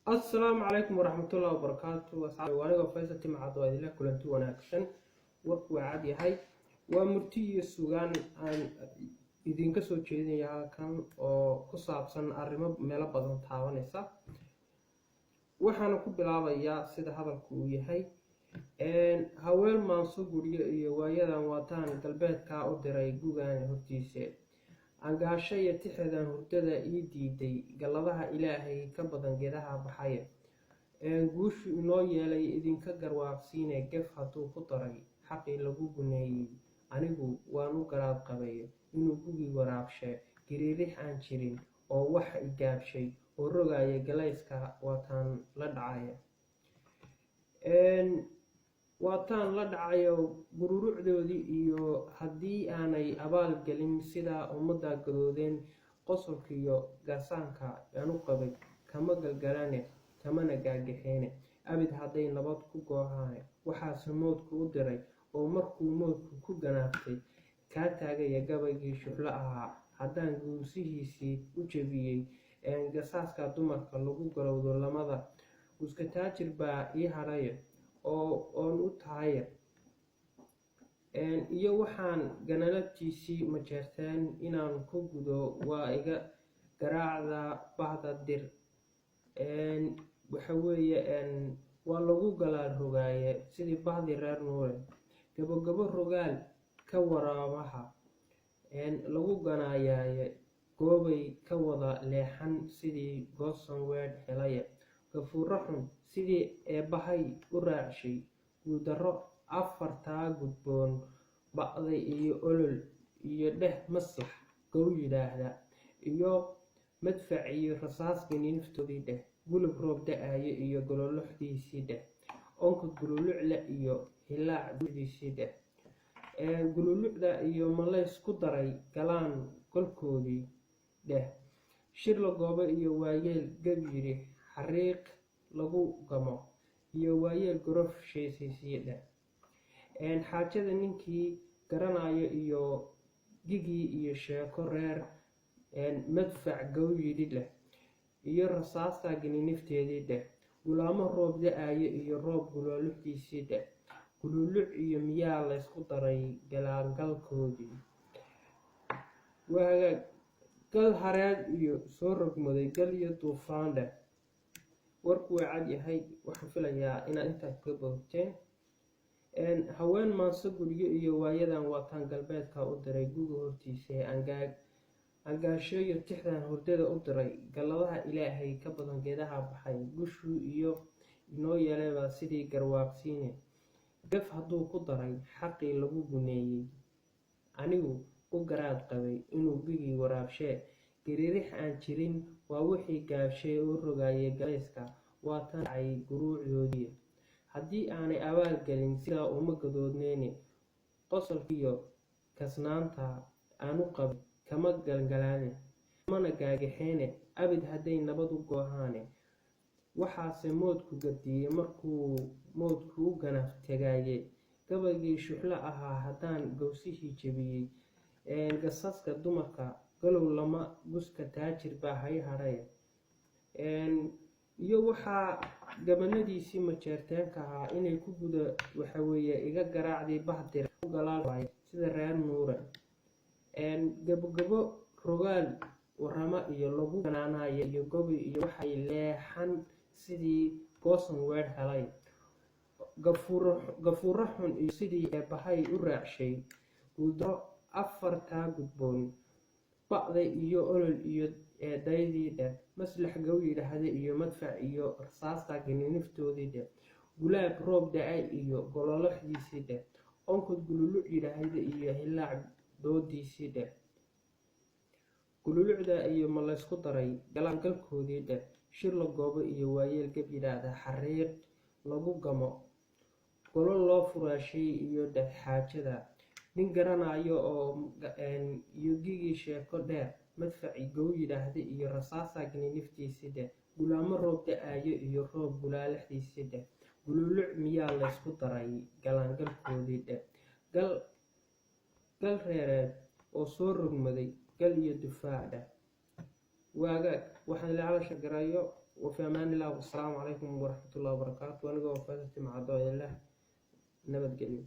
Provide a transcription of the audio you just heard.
Asalaamu calaykum waraxmatullahi wabarakaatu. Asxaab, anigoo Faysal Timcad waa idinla kulanti wanaagsan. Warku waa cad yahay, waa murti iyo sugaan aan idinka soo jeedinaya halkan oo ku saabsan arrimo meelo badan taabanaysa. Waxaana ku bilaabayaa sida hadalku uu yahay. Haween maanso guryo iyo waayadan waataan galbeedkaa u diray gugaan hortiise. Angaasho iyo tixedan hurdada ii diiday, galladaha Ilaahay ka badan geedaha baxaya. Guushu inoo yeelay idinka garwaaqsiine, gef hadduu ku daray xaqii lagu guneeyey, anigu waan u garaad qabay inuu gugi waraabshe. Giriirix aan jirin oo wax igaabshay oo rogaya galayska waataan la dhacaya, waataan la dhacayo gururucdoodii. Iyo haddii aanay abaal gelin sidaa ummadda gadoodeen, qosolkiiyo gasaanka aan u qabay kama galgalane kamana gaagaxeene. Abid hadday nabad ku goohaane, waxaase moodku u diray oo markuu moodku ku ganaaftay kaa taagaya gabaygii shuxlo ahaa haddaan guusihiisii u jebiyey. Gasaaska dumarka lagu galowdo lamada guska taajir baa ii hadhaya oo oon u tahaya. Iyo waxaan ganalabtiisii majeerteen inaan ku gudo waa iga garaacda bahda dir. Waxa weeye waa lagu galaal rogaaye sidii bahdii reer Nuure. Gabogabo rogaal ka waraabaha lagu ganaayaaye, goobay ka wada leexan sidii goosan weedh helaya. Gafuuro xun sidii eebbahay u raacshay, guuldarro afartaa gudboon ba'day iyo olol iyo dheh maslax gow yidhaahda iyo madfac iyo rasaas ganiiniftoodii dheh, gulub roob da-ayo iyo gololoxdiisii dheh, onkod gululucle iyo hilaac gudiisii dheh, gululucda iyo malays ku daray galaan golkoodii dheh, shir la goobo iyo waayeel gab yidhi xariiq lagu gamo iyo waayeel gorof sheesaysiye dheh. Xaajada ninkii garanayo iyo gigii iyo sheeko reer madfac gow yidhi leh iyo rasaasta ganinifteedii dheh, gulaamo roob da-ayo iyo roob gulaaluxdiisii dheh, gululuc iyo miyaa laysku daray galaangalkoodii. Waa gal hareed iyo soo rogmaday gal iyo duufaan dheh. Warku waa cad yahay, waxaan filayaa inaad intaa kaga bogteen. Haween maanso guryo iyo waayadan waataan galbeedka u diray guga hortiisa. Angaasho iyo tixdan hurdada u diray, galladaha Ilaahay ka badan geedaha baxay. Gushuu iyo inoo yeelaybaa sidii garwaaqsiine, gaf hadduu ku daray xaqii lagu guneeyey, anigu u garaad qabay inuu gigii waraabshee. Gariirix aan jirin waa wixii gaabshay oo rogayay galayska waataan dhacay guruucdoodii. Haddii aanay abaal gelin sidaa uma gadoodneyne, qosolkiiyo kasnaanta aan u qabay kama galgalaane kamana gaagaxeene. Abid hadday nabad u goohaane, waxaase moodku gardiyey markuu moodku u ganaf tagaaye. Gabaygii shuxlo ahaa haddaan gowsihii jebiyey, gasaska dumarka galow lama guska taajir baa hay hadhaya. Iyo waxaa gabanadiisii majeerteenka ahaa inay ku guda waxaweeye iga garaacdii bahdir galaal sida reer Nuure. Gabogabo rogaal warama iyo lagu ganaanaya iyo gobi iyo waxay leexan sidii goosan weedh helay. Gafuuro xun iyo sidii eebbahay u raacshay, guuldaro afartaa gudboon ba'day iyo olol iyo eedaydii dheh, maslax gow yidhaahda iyo madfac iyo rasaasta ganiniftoodii dheh, gulaab roob da-ay iyo gololoxdiisii dheh, onkod gululuc yidhaahda iyo hilaac doodiisii dheh, gululucda iyo ma laysku daray galaangalkoodii dheh, shir la goobo iyo waayeel gab yidhaahda xariiq lagu gamo, golo loo furaashay iyo dheh, xaajada nin garanayo oo iyo gigii sheeko dheer madfac gow yidhaahda iyo rasaasa ganiniftiisii dheh, gulaamo roob da-ayo iyo roob gulaalaxdiisii dheh, gululuc miyaa laysku daray galaangalkoodii dheh, gal gal reereed oo soo rogmaday gal iyo dufaac dheh. Waagaag waxaan ilaa calasha garayo. Wafi amaanillah, wasalaamu calaykum waraxmatullahi wabarakaatu. Anigoo Faysal Timacado idinleh nabadgelyo.